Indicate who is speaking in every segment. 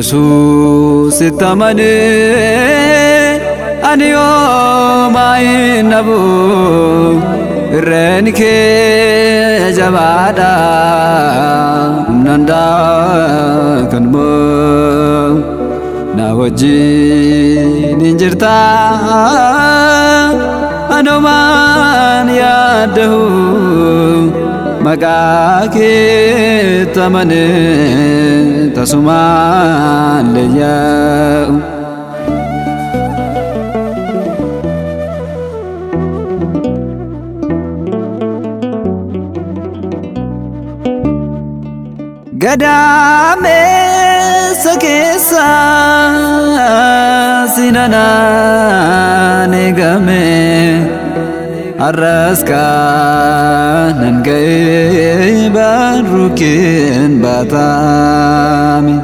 Speaker 1: Yesuusitti amanee ani yoomaa hin dhabu, irreen kee jabaadha, humnaan kan moo na wajjin hin jirta, anumaan yaaddahu maqaa keetti amanee tasumaan leeyyaa'u. Gadaameessa keessa sinanaan eegame, har'as kanan ga'e barruukeen baatame.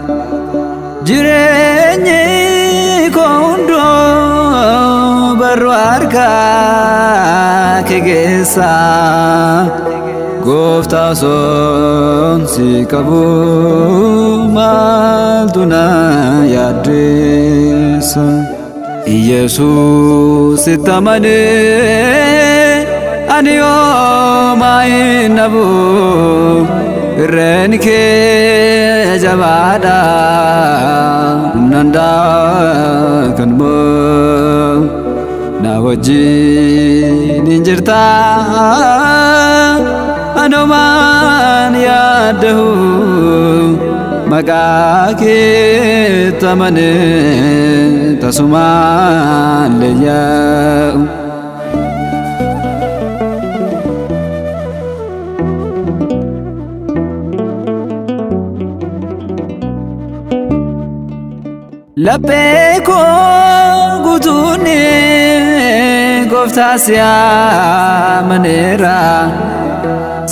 Speaker 1: Jireenyi koo hunduu barru harkaa kee keessa, gooftaa osoon si qabu maaltu na yaaddeessa? Yesuusitti amanee ani yoomaa hin dhabu, irreen kee jabaadha, humnaan kan moo na wajjin hin jirta, anumaan yaaddahu maqaa keetti amanee tasumaan leeyyaa'u. Laphee koo guutuun gooftaa si amaneera.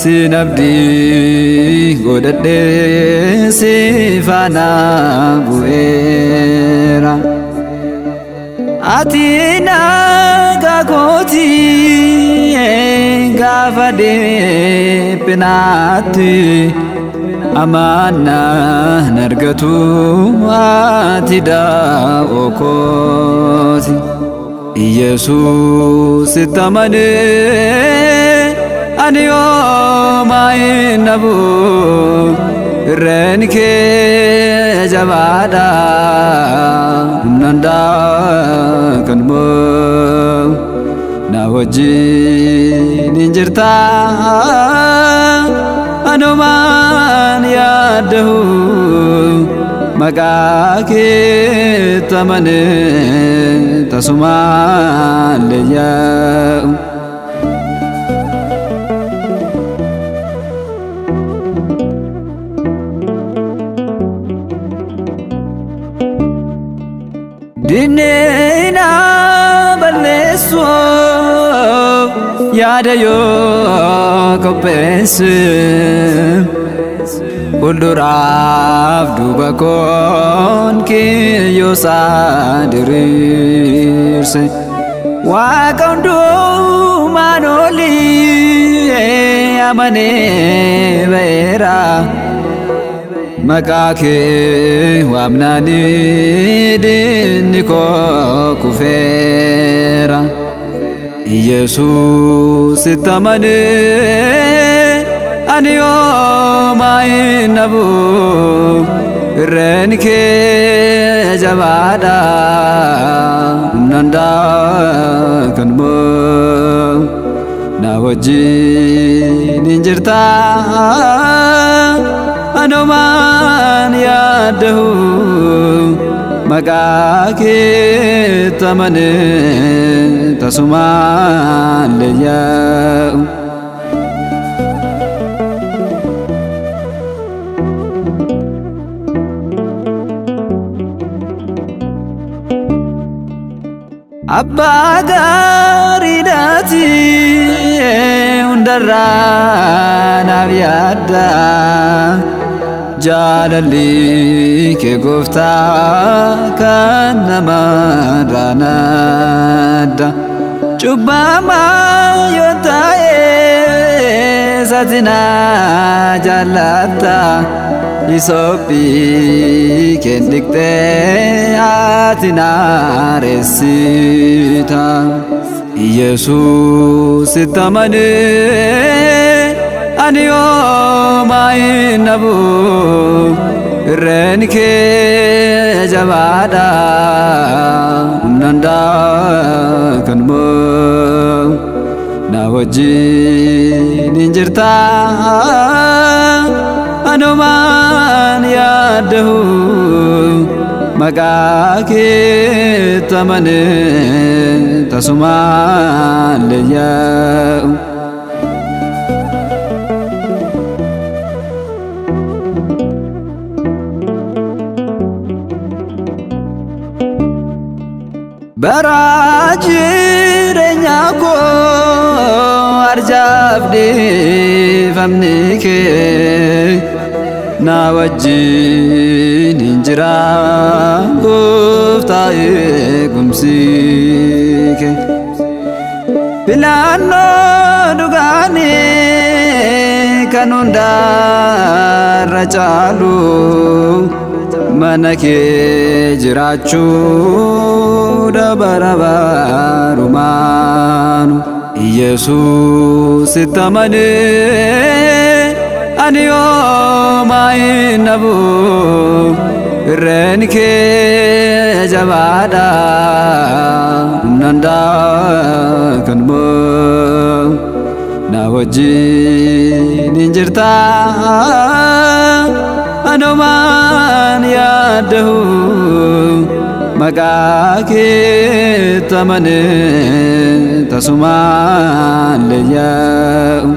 Speaker 1: Sin abdii godhadhee si faana bu'eera. Ati nagaa kooti gaafa dhiphinaatti, amaanaa nargatu ati daa'oo kooti. Yesuusitti amanee ani yoomaa hin dhabu, irreen kee jabaadha, humnaan kan moo na wajjin hin jirta, anumaan yaaddahu maqaa keetti amanee tasumaan leeyyaa'u. Diinni na balleessuuf yaada yoo qopheesse, fuulduraaf duuba koon kiyyoo isaa diriirse. Waaqa hundumaan olii amanee ba'eera. Maqaa kee waamnaanii diinni koo kufeera. Yesuusitti amanee ani yoomaa hin dhabu, irreen kee jabaadha, humnaan kan moo na wajjin hin jirta, anumaan yaaddahu maqaa keetti amanee tasumaan leeyyaa'u. Abbaa gaariidhaati, hundarraa naaf yaadda. Jaalalli kee Gooftaa kan namarraa nadda. Cubbamaa yoo ta'e ati na jaallatta. Hisophii keen dhiqxee ati na haaressita. Yesuusitti amanee ani homaa hin dhabu. Irreen kee jabaadha, humna hundaa kan mo'u. Na wajjin hin jirta, anumaan yaaddahu. Maqaa keetti amanee tasumaan leeyyaa'u. Bara jireenya koo arjaaf dhiifamni kee na wajjin hin jira, Gooftaa, eegumsi kee. Filannoo dhugaanii kan hundarra caalu mana kee jiraachuu bara barumaanu. Yesuusitti amanee ani homaa hin dhabu. Irreen kee jabaadha, humna hundaa kan mo'u. Na wajjin hin jirta, anumaan yaaddahu. Maqaa keetti amanee tasumaan leeyyaa'u.